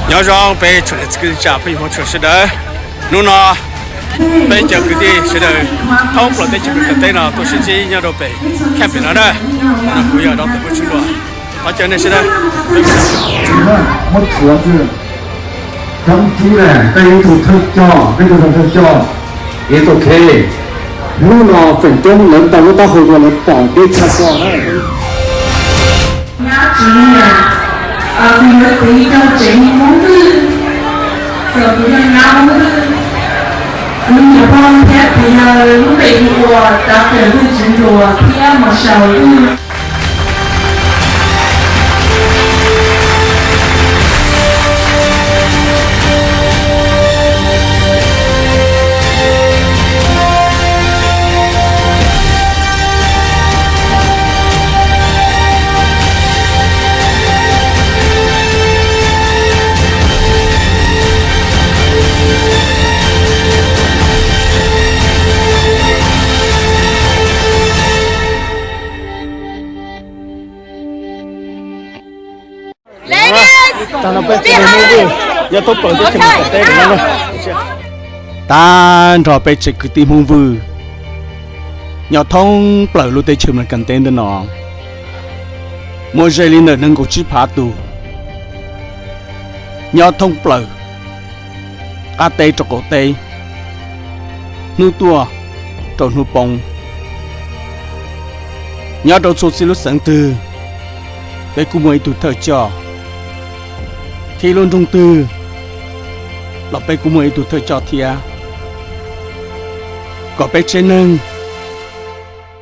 Nyob zoo peb tsoom niam txiv kwv tij neej tsa phooj ywg Hmoob tshua sawv daws. Hnub no peb cov kwv tij sawv daws thoob plaws teb chaws Meskas teb no tuaj sib ntsib nyob rau pem camp pem no na. Hnub no kuv yog Doctor Paj Tswv Luag, thov caw nej sawv daws muab tshuav xwb. Cov tub ne, koj yog ib tug thawj coj, koj yog ib tug thawj coj, es ok. Hnub no feem coob lawv ntaus lub taub hau no lawv pom deb tshaj koj na. Nyab Tswv Niam, kuv yuav txiv rau tsev Hmoob Vwj, txawm kuv yog nyab Hmoob Vwj, kuv niam pog thiab kuv yawg lub npe hu ua Doctor Vwj Tswv Luag thiab Mos Saus Vwj. Tag no peb tsev Hmoob Vwj nyob thoob plaws teb chaws Meskas teb no. Tag nrho peb tsev kwv tij Hmoob Vwj nyob thoob plaws lub teb chaws Meskas teb ntawm no, muaj ze li ntawm nees nkaum tsib phav tus nyob thoob plaws qab teb rau qaum teb, hnub tuaj rau hnub poob. Nyob rau txhua txhia lub xeev twg, peb kuj muaj ib tug thawj coj, thiab lub nroog twg los peb kuj muaj ib tug thawj coj thiab, kom peb tsev neeg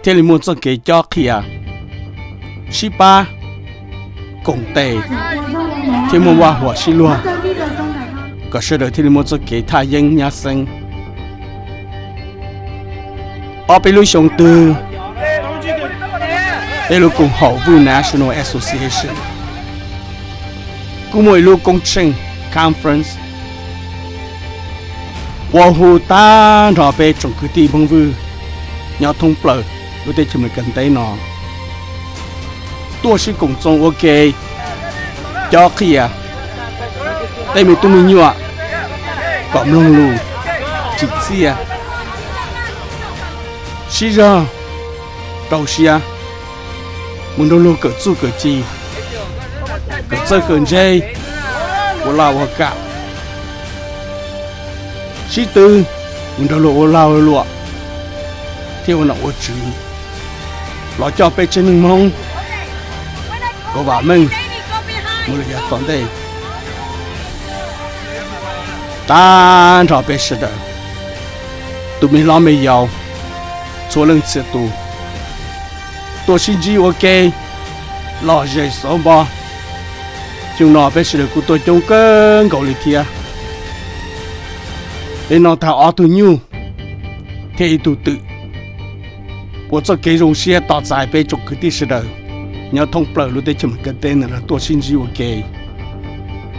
thiaj li muaj txoj kev cob qhia, sib pab, koom tes, thiab muaj vaj huam sib luag, kom sawv daws thiaj li muaj txoj kev thaj yeeb nyab xeeb. Ob peb lub xyoo twg, peb lub koom haum Vwj National Association kuj muaj ib lub koob tsheej conference ua hu tag nrho peb tsoom kwv tij Hmoob Vwj nyob thoob plaws lub teb chaws Meskas teb no tuaj sib koom txoos ua ke, cob qhia tej me tub me nyuam kom mloog lus, tsim txiaj, sib zog rau siab, mus nrog luag kawm txuj kawm ci, kawm txawj kawm ntse, ua laj ua kam, sib tw, mus nrog luag ua lag ua luam, thiab ua nom ua tswv, los coj peb tsev neeg Hmoob kom vam meej mus lawm yav tom ntej. Tag nrho peb sawv daws, tus me hlob me yau, txhua leej txhia tus, tuaj sib ntsib ua ke, lom zem xob npo. Xyoo no peb sawv daws kuj tuaj coob kawg nkaus li thiab. Peb noj tag ob tug nyuj thiab ib tug twm, ua txoj kev zoo siab tos txais peb tsoom kwv tij sawv daws nyob thoob plaws lub teb chaws Meskas teb ntawm no tuaj sib ntsib ua ke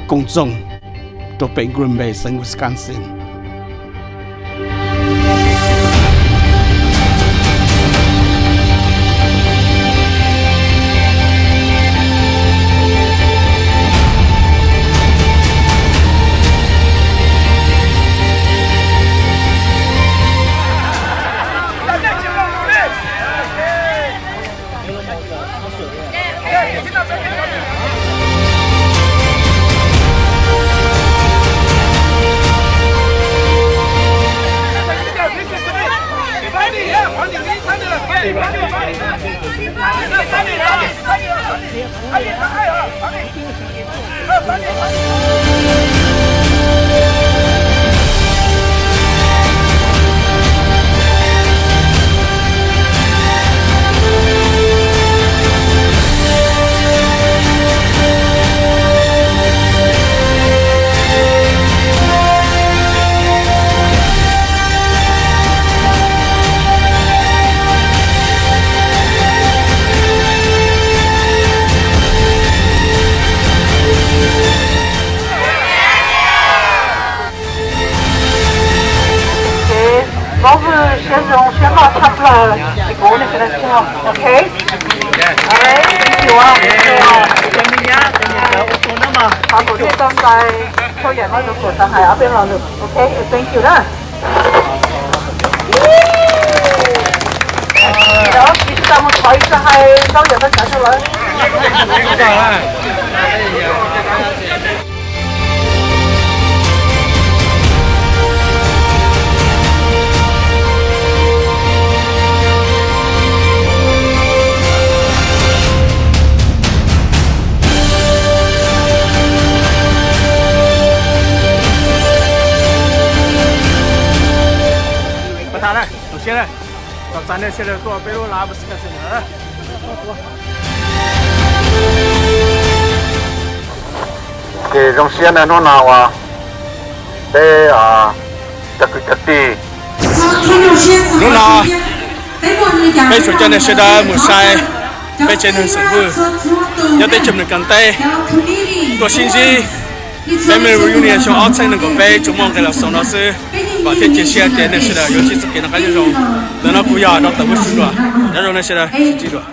koom txoos rau pem Green Bay, xeev Wisconsin. Ok. Thank you. Qhov kuv thiaj tau txais txhua yam no rau kuv tau hais ob peb lo lus. Ok, thank you na. Yog, tsis tau mus thov ib txoj hais ntau yam txog tsav rau lawv. Pab tag na, zoo siab na, kom txais nej sawv daws tuaj peb lub lab Wisconsin na. Ces zoo siab na hnub no uas peb cov kwv cov tij, hnub no peb tsuas coj nej sawv daws mus saib peb tsev neeg xeem Hwj nyob teb chaws Amelikas teb tuaj sib ntsib family reunion xyoo ob txhiab nees nkaum peb tsuas muaj nqe los xaus no xwb. Vam thiab cia siab tias nej sawv daws yuav ntsib txoj kev noj qab nyob zoo. Ntawm no kuv yog Doctor Huab Sub Dua, nyob zoo nej sawv daws, sib ntsib dua.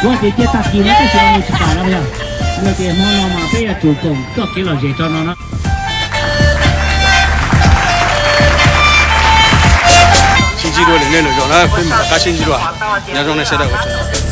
Kuv hais tias cia tag kis no tab sis nws tsis pam no yog, yog tias hmo no mas peb yuav tsum koom txoj kev lom zem tso no na. Sib ntsib dua lwm hnub lwm zaus na, peb mus rov qab sib ntsib dua. Nyob zoo nej sawv daws ua tsaug.